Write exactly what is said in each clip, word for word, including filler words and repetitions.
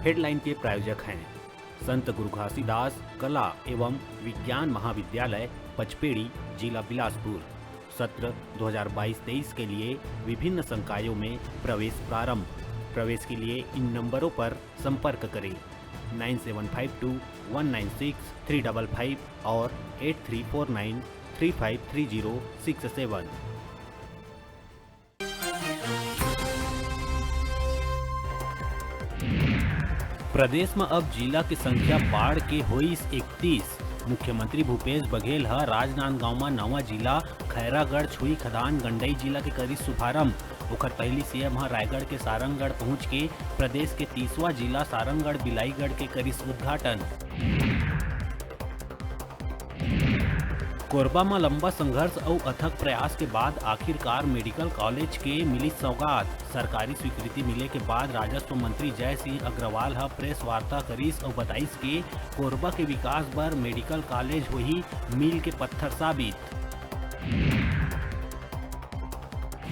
Headline के प्रायोजक हैं संत गुरु घासीदास कला एवं विज्ञान महाविद्यालय पचपेड़ी, जिला बिलासपुर। सत्र दो हज़ार बाईस तेईस के लिए विभिन्न संकायों में प्रवेश प्रारंभ। प्रवेश के लिए इन नंबरों पर संपर्क करें, nine seven five two one nine six three double five और eight three four nine three five three zero six seven. प्रदेश म अब जिला के संख्या बाढ़ के होइस इकतीस। मुख्यमंत्री भूपेश बघेल ह राजनांदगांव म नवा जिला खैरागढ़ छुई खदान गंडई जिला के करिस शुभारंभ। ओखर पहिली सीएम ह रायगढ़ के सारंगढ़ पहुंच के प्रदेश के तीसवां जिला सारंगढ़ बिलाईगढ़ के करिस उद्घाटन। कोरबा म लंबा संघर्ष अउ अथक प्रयास के बाद आखिरकार मेडिकल कॉलेज के मिलिस सौगात। सरकारी स्वीकृति मिले के बाद राजस्व मंत्री जय सिंह अग्रवाल ह प्रेस वार्ता करिस अउ बताइस के कोरबा के विकास बर मेडिकल कॉलेज होही मील के पत्थर साबित।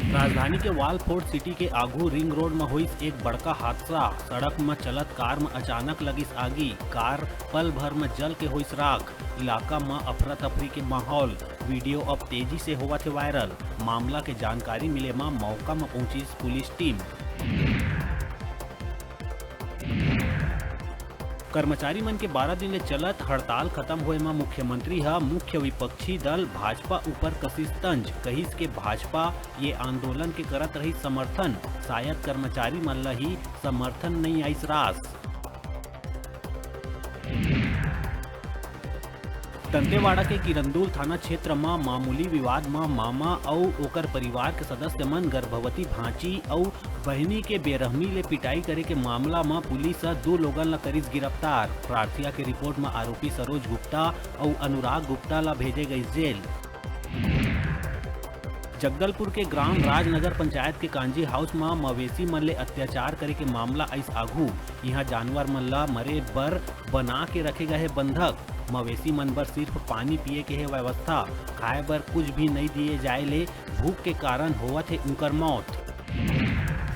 राजधानी के वॉल फोर्ट सिटी के आगू रिंग रोड म होइस एक बड़का हादसा। सड़क म चलत कार म अचानक लगिस आगी। कार पल भर म जल के होइस राख। इलाका म अफरा तफरी के माहौल। वीडियो अब तेजी से होवत हे वायरल। मामला के जानकारी मिले म मौका म पहुंचिस पुलिस टीम। कर्मचारी मन के बारह दिन ले चलत हड़ताल खत्म होए म मुख्यमंत्री ह मुख्य विपक्षी दल भाजपा ऊपर कसिस तंज, कहिस के भाजपा ये आंदोलन के करत रहिस समर्थन, शायद कर्मचारी मन ल ही समर्थन नइ आइस रास। दंतेवाड़ा के किरंदुल थाना क्षेत्र म मामूली विवाद म मामा अउ ओकर परिवार के सदस्य मन गर्भवती भांची अउ बहिनी के बेरहमी ले पिटाई करे के मामला म पुलिस ह दू लोगन ल करिस गिरफ्तार। प्रार्थिया के रिपोर्ट म आरोपी सरोज गुप्ता अउ अनुराग गुप्ता ल भेजे गइस जेल। जगदलपुर के ग्राम राजनगर पंचायत के कांजी हाउस म मवेशी मन ले अत्याचार करे के मामला आइस आघू। इहां जानवर मन ल मरे बर बना के रखे गए हे बंधक। मवेशी मन बर सिर्फ पानी पिए के हे व्यवस्था, खाए बर कुछ भी नइ दिए जाए ले भूख के कारण होवत हे उनकर मौत।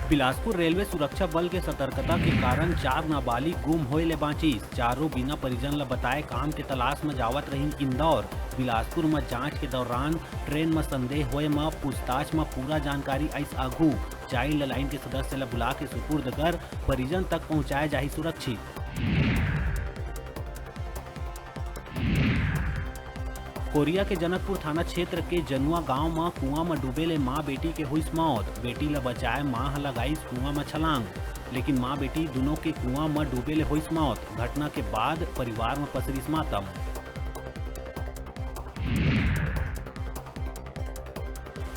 बिलासपुर रेलवे सुरक्षा बल के सतर्कता के कारण चार नाबालिग गुम होए ले बांचिस। चारों बिना परिजन ल बताए काम के तलाश म जावत रहिन इंदौर। बिलासपुर म जांच के दौरान ट्रेन म संदेह होए म पूछताछ म पूरा जानकारी आइस आघू। चाइल्ड लाइन के सदस्य ल बुला के सुपुर्द कर परिजन तक पहुंचाए जाही सुरक्षित। कोरिया के जनकपुर थाना क्षेत्र के जनुआ गांव म कुआं म डूबे ले मां बेटी के हुइस मौत। बेटी ल बचाए मां ह लगाइस कुआं म छलांग, लेकिन मां बेटी दुनों के कुआं म डूबे ले होइस मौत। घटना के बाद परिवार म पसरिस मातम।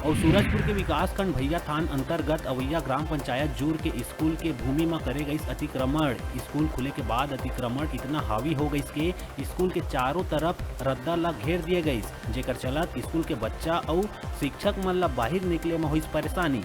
अउ सूरजपुर के विकासखंड भैया थान अंतर्गत अवैया ग्राम पंचायत जूर के स्कूल के भूमि म करे गइस अतिक्रमण। स्कूल खुले के बाद अतिक्रमण इतना हावी हो गइस के स्कूल के चारों तरफ रद्दा ल घेर दिए गइस, जेकर चलत स्कूल के बच्चा अउ शिक्षक मन ल बाहिर निकले म होइस परेशानी।